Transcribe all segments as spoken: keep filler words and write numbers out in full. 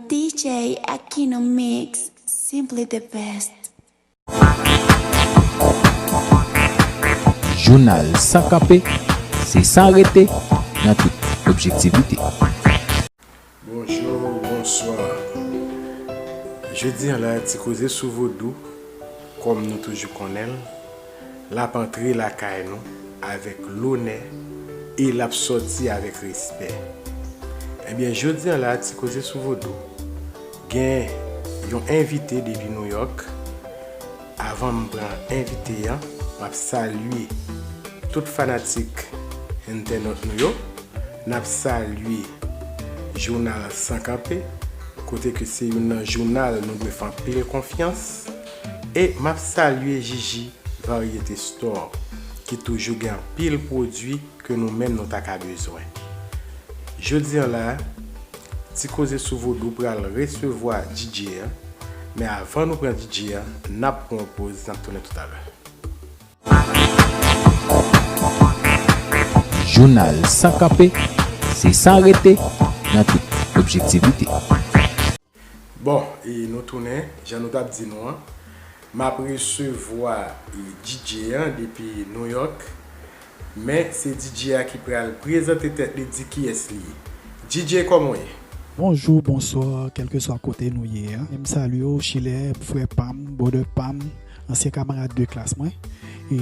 D J Aquino Mix, simply the best. Jounal san kanpe, se san rete nan tout objektivite. Bonjou, bonswa. Jodi an la, Ti Koze sou Vodou, kòm nou toujou konnen l, l ap antre lakay nou avèk lonè e l ap sòti avèk respè. Ebyen, jodi an la, Ti Koze sou Vodou gen yon envite depi Nouyòk. Avan m pran envite an, m ap salye tout fanatik entènot nou yo. N ap salye jounal San Kanpe, kote ke se youn nan jounal nou dwe fè anpil konfyans. E m ap salye Jiji Varyete Store, ki toujou gen anpil pwodui ke nou menm nou ta ka bezwen. Jodi an la, Ti Koze sou Vodou pral resevwa D J an, men avan nou pran D J an, n ap pran yon poz, n ap tounen toutalè. Jounal San Kanpe, se san rete nan tout objektivite. Bon, e nou tounen, jan nou t ap di nou an, m ap resevwa D J an depi Nouyòk, men se D J a ki pral prezante tèt li, di kiyès li ye. D J, kòman w ye? Bonjou, bonswa, kèlkeswa kote nou ye a. M salye w, Chilè, frè pa m, brother pa m, ansyen kamarad de klas mwen. E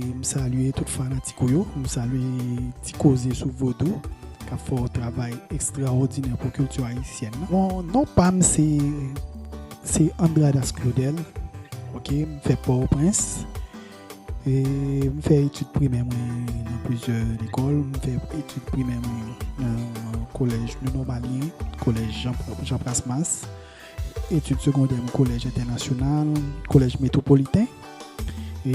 m salye tout fanatik ou yo. M salye Ti Koze sou Vodou k ap fè yon travay ekstraòdinè pou kilti ayisyèn nan. Bon, non pa m se se Andradas Claudel. Ok, m fèt Pòtoprens. E m fè etid primè mwen nan plizyè lekòl. M fè etid primè mwen nan kolèj Le Normalien, kolèj Jean, Jean Prasmas. Etid segondè m kolèj entènasyonal, kolèj metwopoliten, e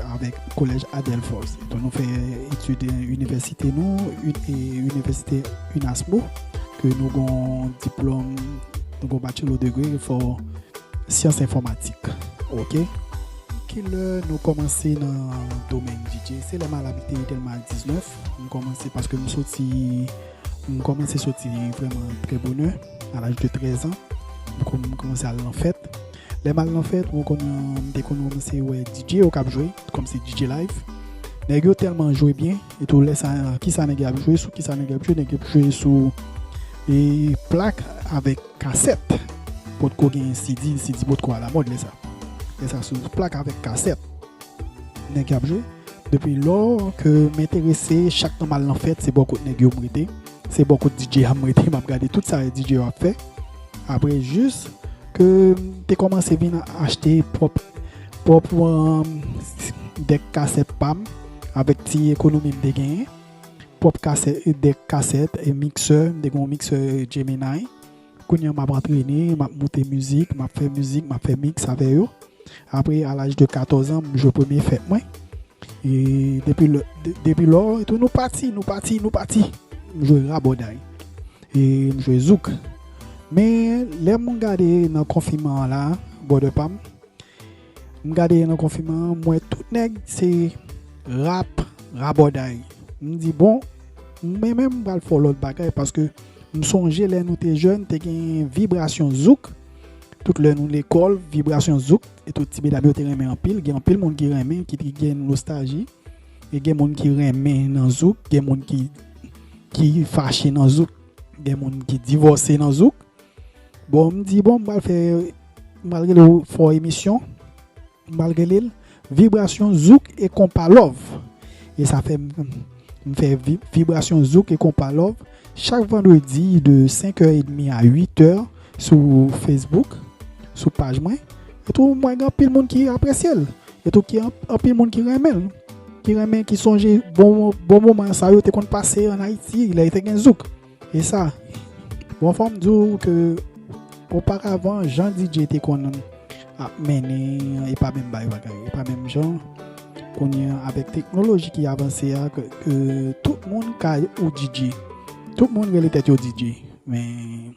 avèk kolèj Adelphos. Donk nou fè etid inivèsite nou, inivèsite UNASMO, ke nou gon diplòm, nou gon bachelor degree for syans enfòmatik. Ok. Kilè nou kòmanse nan domèn D J? Se lè m al abite Dèlma diznèf, m kòmanse paske m soti, m kòmanse soti vrèman trè bonè, a laj de trèz an. M kòmanse al nan fèt. Lè m al nan fèt, mwen konn, m te konn kòmanse wè D J yo k ap jwe, kòmsi D J live. Nèg yo tèlman jwe byen, e tou lè sa, kisa nèg yo ap jwe, sou kisa nèg yo ap jwe, nèg yo ap jwe sou e plak avèk kasèt. Potko gen C D, C D potko alamòd lè sa. Lè sa sou plak avèk kasèt nèg yo ap jwe. Depi lò ke m enterese, chak tan m al nan fèt, se bò kot nèg yo m rete. Se bò kot D J a m rete, m ap gade tout sa D J yo ap fè. Apre jis ke m te kòmanse vin achte pwòp pwòp dèk kasèt pa m avèk ti ekonomi m te genyen. Pwòp kasèt, dèk kasèt, e miksè, m te gen yon miksè Gemini. Kounye a m ap antrene, m ap moute mizik, m ap fè mizik, m ap fè miks avè yo. Apre, a laj de katòz an, m jwe premye fèt mwen. E depi lò, de- depi lò, etou nou pati, nou pati, nou pati. M jwe rabòday. E m jwe zouk. Men, lè m gade nan konfinman an la, brother pa m, m gade nan konfinman an, m wè tout nèg se rap, rabòday. M di, bon, mwen menm, m pral fè yon lòt bagay, paske m sonje lè nou te jèn, te gen vibrasyon zouk. Tout lè nou lekòl, vibrasyon zouk, e tout ti medam yo te renmen anpil. Gen anpil moun ki renmen, ki, ki gen nostalji. E gen moun ki renmen nan zouk, gen moun ki, ki fache nan zouk, gen moun ki divòse nan zouk. Bon, m di, bon, m pral fè, m pral rele w fè yon emisyon, m pral rele l Vibrasyon Zouk e Konpa Love. E sa fè m, m fè vi- Vibrasyon Zouk e Konpa Love chak vandredi de senk è edmi a uit è sou Facebook, sou paj mwen. E tou, m wè gen anpil moun ki apresye l. E tou, ki an- anpil moun ki renmen l. Ki renmen, ki sonje bon, bon moman sa yo te konn pase ann Ayiti, lè yo te gen zouk. E sa, bon, fò m di w ke oparavan, jan D J te konn ap mennen an, e pa menm bay bagay, e pa menm jan. Kounye a, avèk teknoloji ki avanse a, ke, ke tout moun ka ou D J. Tout moun rele tèt yo D J. Men,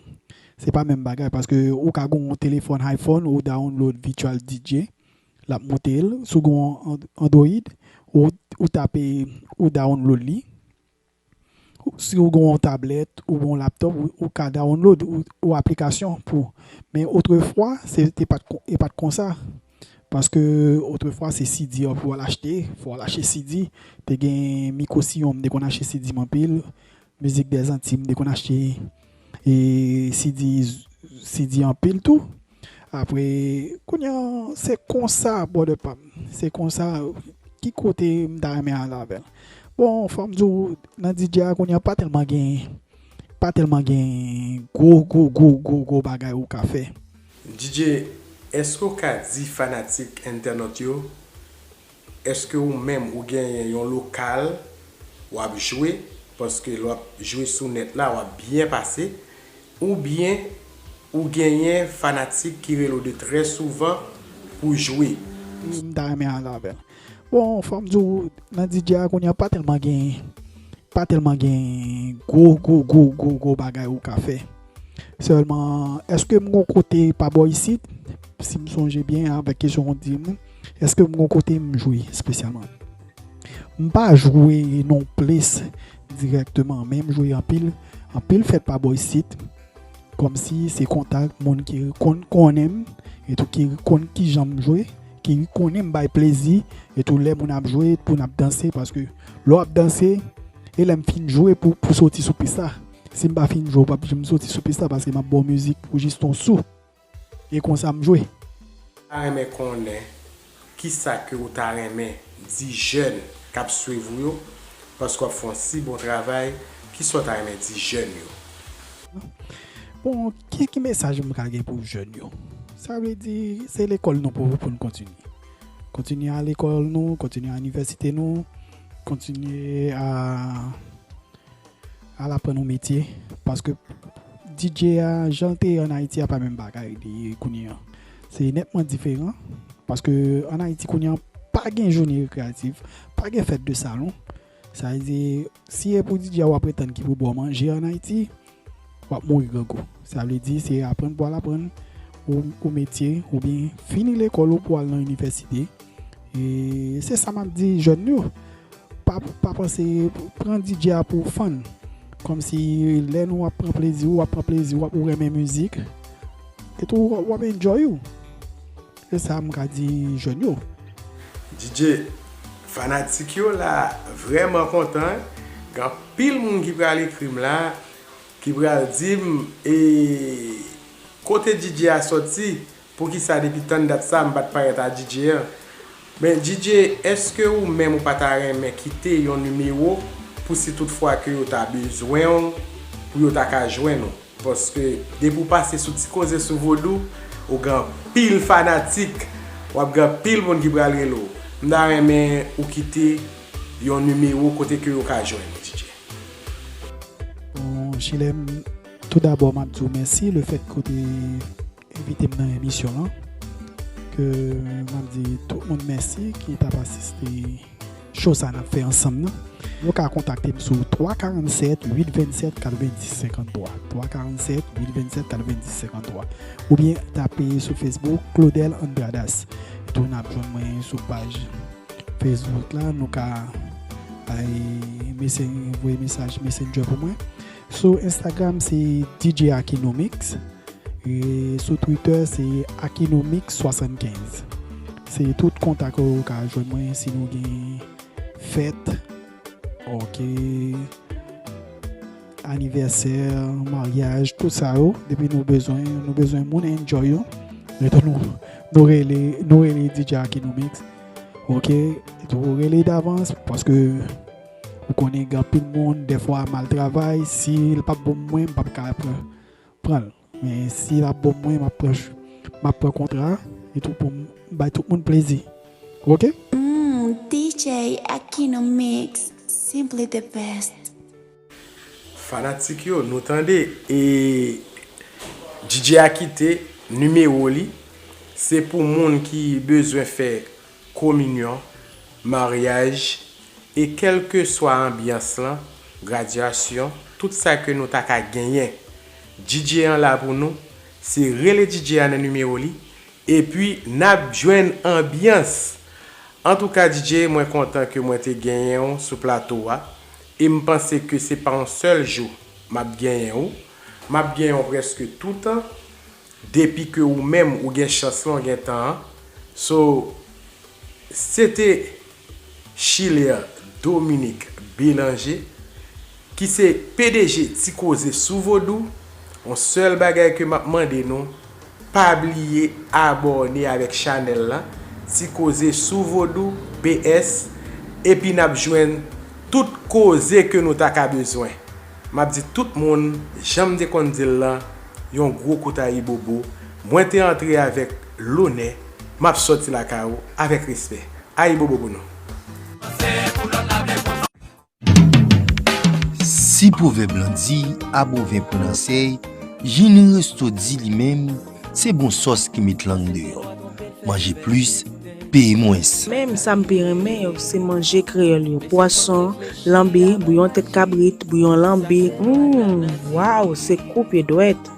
se pa menm bagay, paske ou ka gen yon telefòn iPhone, ou download Virtual D J, l ap monte l. Si w gen yon And- Android, ou, ou tape, ou download li. Si w gen yon tablèt ou gen yon laptòp, ou, ou ka download ou, ou aplikasyon pou. Men otrefwa, se te pa t kon- e pa t konsa. Paske otrefwa, se C D an pou al achte. Fò w al achte C D. Te gen Mikosiyon, m te konn achte C D m anpil. Mizik dèzanti, m te konn achte e, C D, C D anpil tou. Apre, kounye a, se konsa, brother pa m. Se konsa, ki kote m ta renmen al avè l? Bon, fò m di w, nan D J a, kounye a, pa tèlman gen, pa tèlman gen gwo, gwo, gwo, gwo, gwo bagay ou ka fè. D J, èske w ka di fanatik entènot yo, èske ou menm ou genyen yon lokal w ap jwe? Paske lè w ap jwe sou nèt la, w ap byen pase. Oubyen ou genyen fanatik ki rele w de trè souvan pou jwe? M ta renmen al avè l. Bon, fò m di w, nan D J a kounye a pa tèlman gen, pa tèlman gen gwo, gwo, gwo, gwo, gwo bagay ou ka fè. Sèlman, èske m gon kote pa bò isit? Si m sonje byen avèk kesyon w di m, èske m gon kote m jwe espesyalman? M pa jwe non plis dirèkteman, men m jwe anpil, anpil fèt pa bò isit. Kòmsi se kontak moun ki konn konnen m, etou ki konn kijan m jwe, ki konnen m bay plezi, etou lè moun ap jwe, pou n ap danse, paske lè w ap danse, e lè m fin jwe pou, pou soti sou pis la. Si m pa fin jwe, w p ap janm soti sou pis la, paske m ap ba w mizik pou jis yon sou. E konsa m jwe. Ta renmen konnen kisa ke ou ta renmen di jèn k ap swiv ou yo, paske w ap fè yon si bon travay, kisa w ta renmen di jèn yo? Bon, ki, ki mesaj m ka gen pou jèn yo? Sa vle di, se lekòl nou pou, pou n kontinye. Kontinye al lekòl nou, kontinye al inivèsite nou, kontinye a al aprann yon metye, paske D J a, jan l te ye ann Ayiti a, pa menm bagay li ye kounye a. Se nètman diferan, paske ann Ayiti kounye a, pa gen jounen rekreyatif, pa gen fèt de salon. Sa vle di, si e pou D J a w ap pretann ki pou ba w manje ann Ayiti, w ap mouri grangou. Sa vle di, se aprann pou al aprann ou, ou metye, oubyen fini lekòl ou pou al nan inivèsite. E se sa m ap di jèn yo. Pa, pa panse pran D J a pou fan. Kòmsi lè nou ap pran plezi, w ap pran plezi, w ap ou renmen mizik. E tou, w ap enjoy ou. Se sa m ka di jèn yo. D J, fanatik yo la vrèman kontan. Gen anpil moun ki pral ekri m la, ki pral di m, e, kote D J a sòti, poukisa depi tann dat sa m pa t parèt a D J an. Men D J, èske ou menm ou pa ta renmen kite yon nimewo pou si tout fwa ke yo ta bezwen w, pou yo ta ka jwenn ou? Paske depi w pase sou Ti Koze sou Vodou, ou gen anpil fanatik, w ap gen anpil moun ki pral rele w. M ta renmen ou kite yon nimewo kote ke yo ka jwenn ou, D J. Bon, Chilem, tou dabò, m ap di w mèsi lefèt ke w te envite m nan emisyon an. Ke m ap di tout moun mèsi ki t ap asiste show sa n ap fè ansanm nan. Nou ka kontakte m sou twa karannsèt uit vennsèt katrevenndis senkanntwa. Twa karannsèt uit vennsèt katrevenndis senkanntwa. Oubyen tape sou Facebook Claudel Andradas. Tou n ap jwenn mwen sou paj Facebook la. Nou ka bay mesen-, voye mesaj Messenger pou mwen. Sou Instagram, se D J Akinomix. E sou Twitter, se Akinomix swasannkenz. Se tout kontak ou ka jwenn mwen si nou gen fèt, oke, anivèsè, maryaj, tout sa yo. Depi nou bezwen, nou bezwen moun enjoy yo. Etan nou, nou rele, nou rele D J Akinomix. Oke, etan ou rele davans, paske ou konnen gen anpil moun, dèfwa mal travay, si l p ap bon mwen, m p ap ka pran, pran l. Men si l ap bon mwen, m ap pran, m ap pran kontra, etan pou m bay tout moun plezi. Oke? Mm, D J Akinomix, simply the best. Fanatik yo, nou tande, e D J a kite nimewo li, se pou moun ki bezwen fè kominyon, maryaj, e kèlkeswa anbyans lan, gradyasyon, tout sa ke nou ta ka genyen. D J an la pou nou, se rele D J a nan nimewo li, epi n ap jwenn anbyans. Antouka, D J, mwen kontan ke mwen te genyen w sou plato a. e m panse ke se pa yon sèl jou m ap genyen ou, m ap genyen w prèske toutan, depi ke ou menm ou gen chans lan, ou gen tan an. So, se te Chiler Dominique Bélanger, ki se P D G Ti Koze sou Vodou. Yon sèl bagay ke m ap mande nou, pa bliye abòne avèk chanèl la, Ti Koze sou Vodou P S, epi n ap jwenn tout koze ke nou ta ka bezwen. M ap di tout moun, jan m te konn di l lan, yon gwo kout ayibobo. Mwen te antre avèk lonè, m ap sòti lakay ou avèk respè. Ayibobo pou nou. Si pwovèb lan di, a bon ven pran nan sèy, Jini Resto di li menm, se bon sòs ki met lang deyò. Manje plis, peye mwens. Menm sa m pi renmen yo, se manje kreyòl yo. Pwason, lanbi, bouyon tèt kabrit, bouyon lanbi. Hum, waw, se koupe dwèt.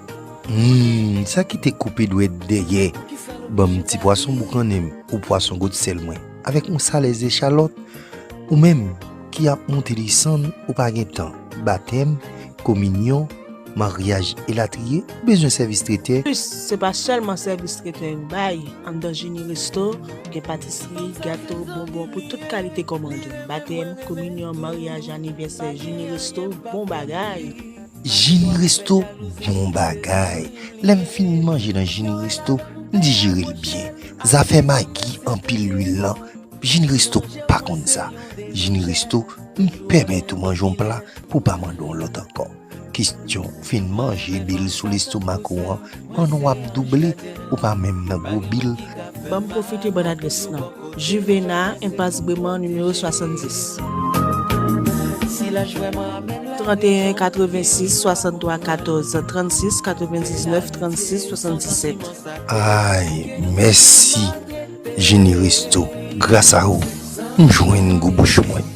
Hum, sa ki te koupe dwèt dèyè. Ban m ti pwason boukannen m, ou pwason gwosè l mwen, avèk yon salèz echalòt. Ou menm ki ap moute desann, ou pa gen tan. Batèm, kominyon, maryaj elatriye, ou bezwen sèvis tretè? Plis, se pa sèlman sèvis tretè yo bay. Anndan Jini Resto, gen patisri, gato, bonbon pou tout kalite kòmande. Batèm, kominyon, maryaj, anivèsè, Jini Resto, bon bagay. Jini Resto, bon bagay. Lè m fin manje nan Jini Resto, m dijere l byen. Zafè magi, anpil lwil lan, Jini Resto pa konn sa. Jini Resto, m pèmèt ou manje yon pla pou pa mande yon lòt ankò. Kesyon fin manje, bil sou lestomak ou an, an w ap double, ou pa menm nan gwo bil. Ban m pwofite ban adrès lan. Juvena, Enpas Breman, nimewo swasanndis. Tranteyen katrevensis swasanntwa katòz trannsis, katrevendiznèf trannsis swasanndisèt. Ay, mèsi. Jini Resto, gras a ou, m jwenn gou bouch mwen.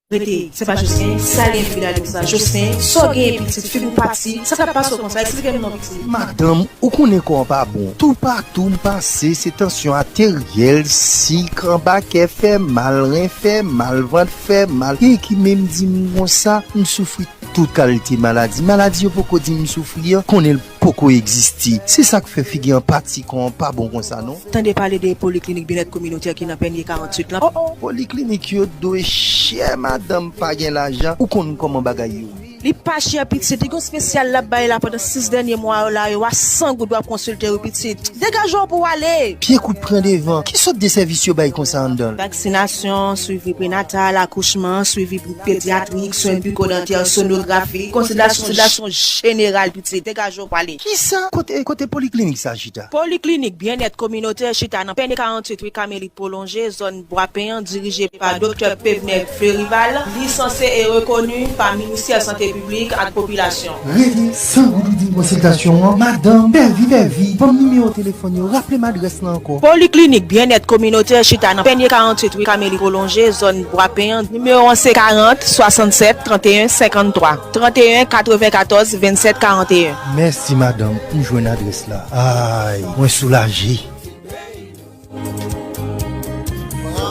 Rete, se pa Jocelyn, sa gen pou gade sa. Jocelyn, sa w genyen pitit, figi w pati, sa k ap pase w konsa, eksplike m non pitit. Madanm, ou konnen kò an pa bon. Toupatou m pase, se tansyon ateryèl, sik, anba kè fè mal, ren fè mal, vant fè mal. Gen ki menm di m konsa, m soufri tout kalite maladi. Maladi yo poko di m soufri an, konnen l poko egziste. Se sa k fè figi an pati, kò an pa bon konsa non. Tande pale de poliklinik byennèt kominotè ki nan Pènye karanntuit lan. Oh, oh. Poliklinik yo dwe chè, madanm pa gen lajan. Ou konn kòman bagay yo ye. Li pa chè pitit, li gon espesyal l ap bay la pandan sis dènye mwa yo la, yo a san goud w ap konsilte yo pitit. Degaje w pou w ale. Pye kout pran devan. Ki sòt de sèvis yo bay konsa anndan l? Vaksinasyon, swivi prenatal, akouchman, swivi pedyatrik, swen biko-dantè, sonografi, konsilyasyon, konsilyasyon jeneral pitit. Degaje w pou w ale. Kisa? Kote, kote poliklinik sa chita? Poliklinik Byennèt Kominotè chita nan Pènye karanntuit ri Kamelit Pwolonje, zòn Bwapen an, dirije pa Doktè Pevner Fleurival, lisanse e rekoni pa Ministè Sante Piblik ak Popilasyon. Rele san goud ou di m konsiltasyon an, madanm, pèvi, pèvi, ban m nimewo telefòn yo, raple m adrès lan ankò. Poliklinik Byennèt Kominotè chita nan Pènye karanntuit ri Kamelit Pwolonje, zòn Bwapen an, nimewo an se karant, swasannsèt, tranteyen, senkanntwa, tranteyen, katrevenkatòz, vennsèt, karanteyen. Mèsi, madanm, m jwenn adrès la. Ay, mwen soulaje.